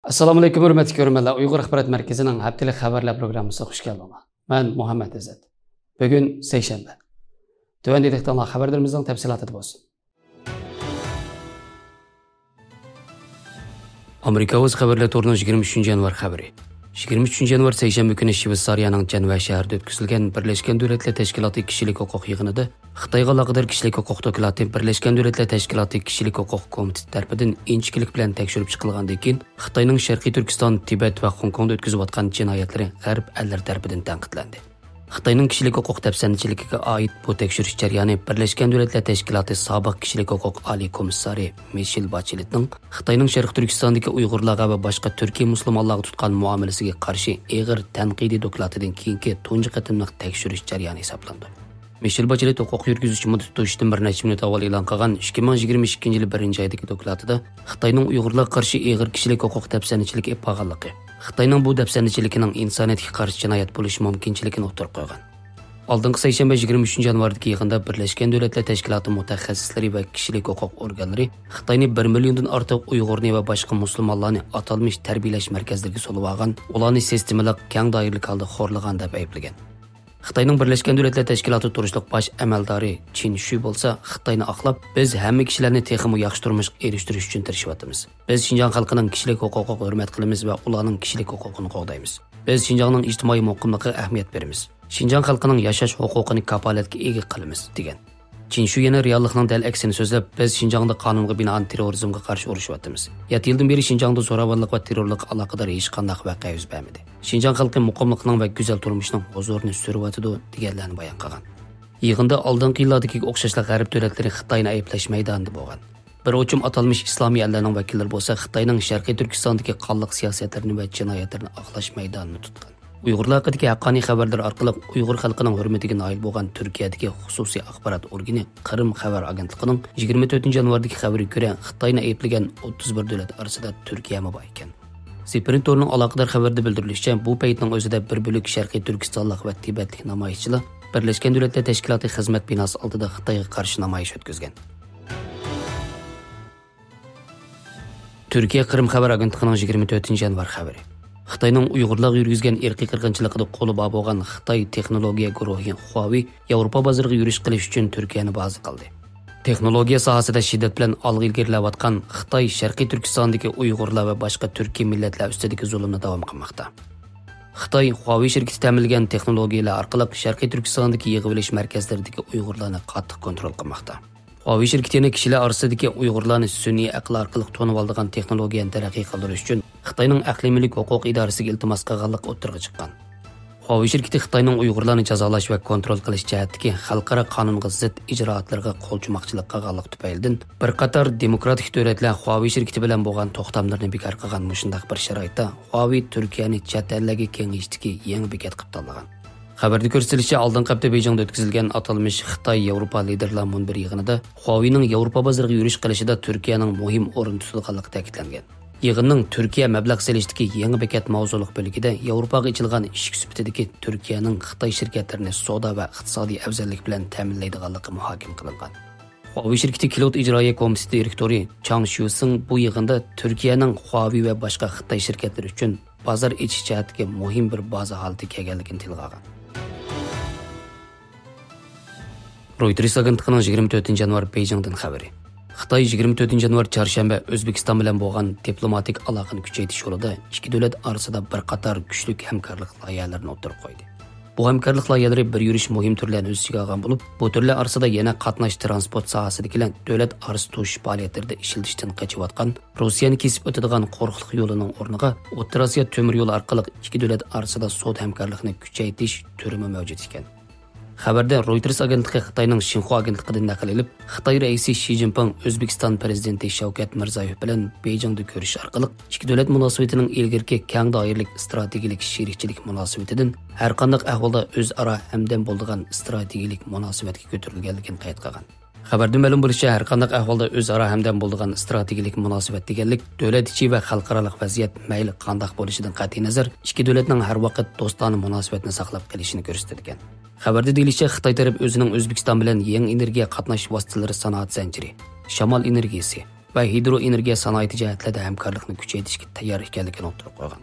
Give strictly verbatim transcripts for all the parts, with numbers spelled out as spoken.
ئەسسالامۇ ئەلەيكۇم، ھۆرمەتلىك كۆرۈرمەنلەر. ئۇيغۇر ئاخبارات مەركىزىنىڭ ھەپتىلىك خەۋەرلەر پروگراممىسىغا خۇش كەلدىڭلار. مەن مۇھەممەت ئىززەت. بۈگۈن سەيشەنبە. تۆۋەندە دىققىتىڭلار خەۋەرلىرىمىزنىڭ تەپسىلاتىدا بولسۇن. ئامېرىكا ئاۋازى خەۋەرلەر تورىنىڭ يىگىرمە ئۈچىنچى يانۋار خەۋىرى. يىگىرمە ئۈچىنچى يانۋار سەيشەنبە كۈنى شۋېتسارىيەنىڭ جەنۋە شەھىرىدە ئۆتكۈزۈلگەن بىرلەشكەن دۆلەتلەر تەشكىلاتى كىشىلىك ھوقۇق يىغىنىدا خىتايغا ئالاقىدار كىشىلىك ھوقۇق دوكلاتى بىرلەشكەن دۆلەتلەر تەشكىلاتى كىشىلىك ھوقۇق كومىتېتى تەرىپىدىن ئىنچىكىلىك بىلەن تەكشۈرۈپ چىقىلغاندىن كېيىن، خىتاينىڭ شەرقىي تۈركىستان، تىبەت ۋە خوڭكوڭدا ئۆتكۈزۈۋاتقان جىنايەتلىرى غەرب ئەللىرى تەرىپىدىن تەنقىدلەندى. خىتاينىڭ كىشىلىك ھوقۇق دەپسەندىچىلىكىگە ئائىت بۇ تەكشۈرۈش جەريانى بىرلەشكەن دۆلەتلەر تەشكىلاتى سابىق كىشىلىك ھوقۇق ئالىي كومىسسارى مىشېل باچېلېتنىڭ خىتاينىڭ شەرقىي تۈركىستاندىكى ئۇيغۇرلارغا ۋە باشقا تۈركىي مۇسۇلمانلارغا تۇتقان مۇئامىلىسىگە قارشى ئېغىر تەنقىدىي دوكلاتىدىن كېيىنكى تۇنجى قېتىملىق تەكشۈرۈش جەريانى ھېسابلىنىدۇ. مىشېل باچېلېت ھوقۇق يۈرگۈزۈشچى مۇددىتى توشۇشتىن بىر نەچچە مىنۇت ئاۋۋال ئېلان قىلغان ئىككى مىڭ يىگىرمە ئىككىنچى يىلى بىرىنچى ئايدىكى دوكلاتىدا خىتاينىڭ ئۇيغۇرلارغا قارشى ئېغىر كىشىلىك ھوقۇق دەپسەندىچىلىكى ئېلىپ بارغانلىقى، خىتاينىڭ بۇ دەپسەندىچىلىكىنىڭ ئىنسانىيەتكە قارشى جىنايەت بولۇشى مۇمكىنچىلىكىنى ئوتتۇرىغا قويغان. ئالدىنقى سەيشەنبە يىگىرمە ئۈچىنچى يانۋاردىكى يىغىندا بىرلەشكەن دۆلەتلەر تەشكىلاتى مۇتەخەسسىسلىرى ۋە كىشىلىك ھوقۇق ئورگانلىرى خىتاينى بىر مىليوندىن ئارتۇق ئۇيغۇرنى ۋە باشقا مۇسۇلمانلارنى ئاتالمىش تەربىيەلەش مەركەزلىرىگە سولىۋالغان، ئۇلارنى سىستېمىلىق، كەڭ دائىرىلىك ھالدا خورلىغان دەپ ئەيىبلىگەن. خىتاينىڭ بىرلەشكەن دۆلەتلەر تەشكىلاتىدا تۇرۇشلۇق باش ئەمەلدارى چىن شۈي بولسا خىتاينى ئاقلاپ، بىز ھەممە كىشىلەرنى تېخىمۇ ياخشى تۇرمۇشقا ئېرىشتۈرۈش ئۈچۈن تىرىشىۋاتىمىز. بىز شىنجاڭ خەلقىنىڭ كىشىلىك ھوقۇقىغا ھۆرمەت قىلىمىز ۋە ئۇلارنىڭ كىشىلىك ھوقۇقىنى قوغدايمىز. بىز شىنجاڭنىڭ ئىجتىمائىي مۇقىملىقىغا ئەھمىيەت بېرىمىز. شىنجاڭ خەلقىنىڭ ياشاش ھوقۇقىنى كاپالەتكە ئىگە قىلىمىز، دېگەن. چىن شۈي يەنە رېئاللىقنىڭ دەل ئەكسىنى سۆزلەپ، بىز شىنجاڭدا قانۇنغا بىنائەن تېررورىزمغا قارشى ئۇرۇشۇۋاتىمىز. يەتتە يىلدىن بېرى شىنجاڭدا زوراۋانلىق ۋە تېررورلۇققا ئالاقىدار ھېچقانداق ۋەقە يۈز بەرمىدى. شىنجاڭ خەلقى مۇقىملىقنىڭ ۋە گۈزەل تۇرمۇشنىڭ ھۇزۇرىنى سۈرۈۋاتىدۇ، دېگەنلەرنى بايان قىلغان. يىغىندا ئالدىنقى يىللاردىكىگە ئوخشاشلا غەرب دۆلەتلىرى خىتاينى ئەيىبلەش مەيدانىدا بولغان. بىر ئوچۇم ئاتالمىش ئىسلامىي ئەللەرنىڭ ۋەكىللىرى بولسا خىتاينىڭ شەرقىي تۈركىستاندىكى قانلىق سىياسەتلىرىنى ۋە جىنايەتلىرىنى ئاقلاش مەيدانىنى تۇتقان. ئۇيغۇرلار ھەققىدىكى ھەققانىي خەۋەرلىرى ئارقىلىق ئۇيغۇر خەلقىنىڭ ھۆرمىتىگە نائىل بولغان تۈركىيەدىكى خۇسۇسىي ئاخبارات ئورگىنى قىرىم خەۋەر ئاگېنتلىقىنىڭ يىگىرمە تۆتىنچى يانۋاردىكى خەۋىرىگە كۆرە، خىتاينى ئەيىبلىگەن ئوتتۇز بىر دۆلەت ئارىسىدا تۈركىيەمۇ بار ئىكەن. سىپرىن تورىنىڭ ئالاقىدار خەۋىرىدە بىلدۈرۈلۈشىچە، بۇ پەيتنىڭ ئۆزىدە بىر بۆلەك شەرقىي تۈركىستانلىق ۋە تىبەتلىك نامايىشچىلار بىرلەشكەن دۆلەتلەر تەشكىلاتى خىزمەت بىناسى ئالدىدا خىتايغا قارشى نامايىش ئۆتكۈزگەن. تۈركىيە قىرىم خەۋەر ئاگېنتلىقىنىڭ يىگىرمە تۆتىنچى يانۋار خەۋىرى. خىتاينىڭ ئۇيغۇرلارغا يۈرگۈزگەن ئىرقىي قىرغىنچىلىقىدا قولى بار بولغان خىتاي تېخنولوگىيە گۇرۇھى خۇاۋېي ياۋروپا بازىرىغا يۈرۈش قىلىش ئۈچۈن تۈركىيەنى بازا قىلدى. تېخنولوگىيە ساھەسىدە شىددەت بىلەن ئالغا ئىلگىرىلەۋاتقان خىتاي شەرقىي تۈركىستاندىكى ئۇيغۇرلار ۋە باشقا تۈركىي مىللەتلەر ئۈستىدىكى زۇلۇمنى داۋام قىلماقتا. خىتاي خۇاۋېي شىركىتى تەمىنلىگەن تېخنولوگىيەلەر ئارقىلىق شەرقىي تۈركىستاندىكى يىغىۋېلىش مەركەزلىرىدىكى ئۇيغۇرلارنى قاتتىق كونترول قىلماقتا. خۇاۋېي شىركىتى يەنە كىشىلەر ئارىسىدىكى ئۇيغۇرلارنى سۈنئىي ئەقىل ئارقىلىق تونۇۋالىدىغان تېخنولوگىيەنى تەرەققىي قىلدۇرۇش ئۈچۈن خىتاينىڭ ئەقلىي مۈلۈك ھوقۇق ئىدارىسىگە ئىلتىماس قىلغانلىقى ئوتتۇرىغا چىققان. خۇاۋېي شىركىتى خىتاينىڭ ئۇيغۇرلارنى جازالاش ۋە كونترول قىلىش جەھەتتىكى خەلقئارا قانۇنغا زىت ئىجرائاتلىرىغا قولچۇماقچىلىق قىلغانلىقى تۈپەيلىدىن، بىر قاتار دېموكراتىك دۆلەتلەر خۇاۋېي شىركىتى بىلەن بولغان توختاملىرىنى بىكار قىلغان مۇشۇنداق بىر شارائىتتا، خۇاۋېي تۈركىيەنى چەت ئەللەرگە كېڭىيىشتىكى يېڭى بېكەت قىلىپ تاللىغان. خەۋەردە كۆرسىتىلىشىچە، ئالدىنقى ھەپتە بېيجىڭدا ئۆتكۈزۈلگەن ئاتالمىش خىتاي ياۋروپا لىدېرلار مۇنبىرى يىغىنىدا خۇاۋېينىڭ ياۋروپا بازىرىغا يۈرۈش قىلىشىدا تۈركىيەنىڭ مۇھىم ئورۇن تۇتىدىغانلىقى تەكىتلەنگەن. يىغىننىڭ تۈركىيە مەبلەغ سېلىشتىكى يېڭى بېكەت ماۋزۇلۇق بۆلىكىدە ياۋروپاغا ئېچىلغان ئىشىك سۈپىتىدىكى تۈركىيەنىڭ خىتاي شىركەتلىرىنى سودا ۋە ئىقتىسادىي ئەۋزەللىك بىلەن تەمىنلەيدىغانلىقى مۇھاكىمە قىلىنغان. خۇاۋېي شىركىتى كىلود ئىجرائىيە كومىتېتى دىرېكتورى چاڭ شيۇسىڭ بۇ يىغىندا تۈركىيەنىڭ خۇاۋېي ۋە باشقا خىتاي شىركەتلىرى ئۈچۈن بازار ئېچىش جەھەتتىكى مۇھىم بىر بازا ھالىتىگە كەلگەنلىكىنى تىلغا ئالغان. رويتېرس ئاگېنتلىقىنىڭ يىگىرمە تۆتىنچى يانۋار بېيجىڭدىن خەۋىرى. خىتاي يىگىرمە تۆتىنچى يانۋار چارشەنبە ئۆزبېكىستان بىلەن بولغان دىپلوماتىك ئالاقىنى كۈچەيتىش يولىدا ئىككى دۆلەت ئارىسىدا بىر قاتار كۈچلۈك ھەمكارلىق لايىھەلىرىنى ئوتتۇرىغا قويدى. بۇ ھەمكارلىق لايىھەلىرى بىر يۈرۈش مۇھىم تۈرلەرنى ئۆز ئىچىگە ئالغان بولۇپ، بۇ تۈرلەر ئارىسىدا يەنە قاتناش تىرانسپورت ساھەسىدىكى بىلەن دۆلەت ئارىسى توشۇش پائالىيەتلىرىدە ئىشلىتىشتىن قېچىۋاتقان روسىيەنى كېسىپ ئۆتىدىغان قۇرۇقلۇق يولىنىڭ ئورنىغا ئوتتۇرا ئاسىيا تۆمۈر يولى ئارقىلىق ئىككى دۆلەت ئارىسىدا سودا ھەمكارلىقىنى كۈچەيتىش تۈرىمۇ مەۋجۇت ئىكەن. خەۋەردە رويتېرس ئاگېنتلىقى خىتاينىڭ شىنخۇا ئاگېنتلىقىدىن نەقىل ئېلىپ، خىتاي رەئىسى شى جىنپىڭ ئۆزبېكىستان پىرېزىدېنتى شەۋكەت مىرزىيېۋ بىلەن بېيجىڭدا كۆرۈشۈش ئارقىلىق ئىككى دۆلەت مۇناسىۋىتىنىڭ ئىلگىرىكى كەڭ دائىرىلىك ئىستراتېگىيەلىك شېرىكچىلىك مۇناسىۋىتىدىن ھەرقانداق ئەھۋالدا ئۆزئارا ھەمدەم بولىدىغان ئىستراتېگىيەلىك مۇناسىۋەتكە كۆتۈرۈلگەنلىكىنى قەيت قىلغان. خەۋەردە مەلۇم بولۇشىچە، ھەرقانداق ئەھۋالدا ئۆزئارا ھەمدەم بولىدىغان ئىستراتېگىيەلىك مۇناسىۋەت دېگەنلىك، دۆلەت ئىچى ۋە خەلقئارالىق ۋەزىيەت مەيلى قانداق بولۇشىدىن قەتئىينەزەر، ئىككى دۆلەتنىڭ ھەر ۋاقىت دوستانە مۇناسىۋەتنى ساقلاپ قېلىشىنى كۆرسىتىدىكەن. خەۋەردە دېيىلىشىچە، خىتاي تەرەپ ئۆزىنىڭ ئۆزبېكىستان بىلەن يېڭى ئېنېرگىيە قاتناش ۋاسىتىلىرى سانائەت زەنجىرى، شامال ئېنېرگىيىسى، ۋە ھىدرو ئېنېرگىيە سانائىتى جەھەتلەردە ھەمكارلىقنى كۈچەيتىشكە تەييار ئىكەنلىكىنى ئوتتۇرىغا قويغان.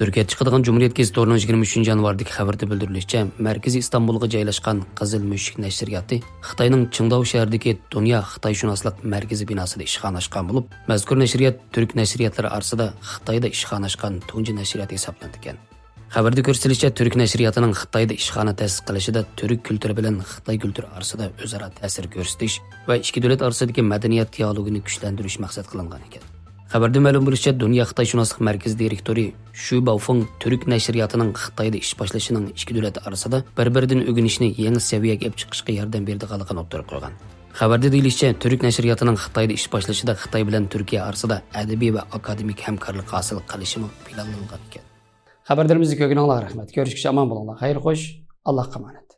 تۈركىيە چىقىدىغان جۇمھۇرىيەت گېزىتى تورىنىڭ يىگىرمە ئۈچىنچى يانۋاردىكى خەۋىرىدە بىلدۈرۈلۈشىچە، مەركىزى ئىستانبۇلغا جايلاشقان قىزىل مۈشۈك نەشرىياتى خىتاينىڭ چىڭداۋ شەھىرىدىكى دۇنيا خىتايشۇناسلىق مەركىزى بىناسىدا ئىشخانا ئاچقان بولۇپ، مەزكۇر نەشرىيات تۈرك نەشرىياتلىرى ئارىسىدا خىتايدا ئىشخانا ئاچقان تۇنجى نەشرىيات ھېسابلىنىدىكەن. خەۋەردە كۆرسىتىلىشىچە، تۈرك نەشرىياتىنىڭ خىتايدا ئىشخانا تەسىس قىلىشىدا تۈرك كۈلتۈرى بىلەن خىتاي كۈلتۈرى ئارىسىدا ئۆزئارا تەسىر كۆرسىتىش ۋە ئىككى دۆلەت ئارىسىدىكى مەدەنىيەت دىئالوگىنى كۈچلەندۈرۈش مەقسەت قىلىنغان ئىكەن. خەۋەردە مەلۇم بولۇشىچە، دۇنيا خىتايشۇناسلىق مەركىزى دىرېكتورى شۈ باۋفېڭ تۈرك نەشرىياتىنىڭ خىتايدا ئىش باشلىشىنىڭ ئىككى دۆلەت ئارىسىدا بىر-بىرىدىن ئۆگىنىشنى يېڭى سەۋىيەگە ئېلىپ چىقىشقا ياردەم بېرىدىغانلىقىنى ئوتتۇرىغا قويغان. خەۋەردە دېيىلىشىچە، تۈرك نەشرىياتىنىڭ خىتايدا ئىش باشلىشىدا خىتاي بىلەن تۈركىيە ئارىسىدا ئەدەبىي ۋە ئاكادېمىك ھەمكارلىق ھاسىل قىلىشىمۇ پىلانلانغان ئىكەن. خەۋەرلىرىمىزنى كۆرگىنىڭلارغا رەھمەت. كۆرۈشكىچە ئامان بولۇڭلار. خەير خوش. ئاللاھقا ئامانەت.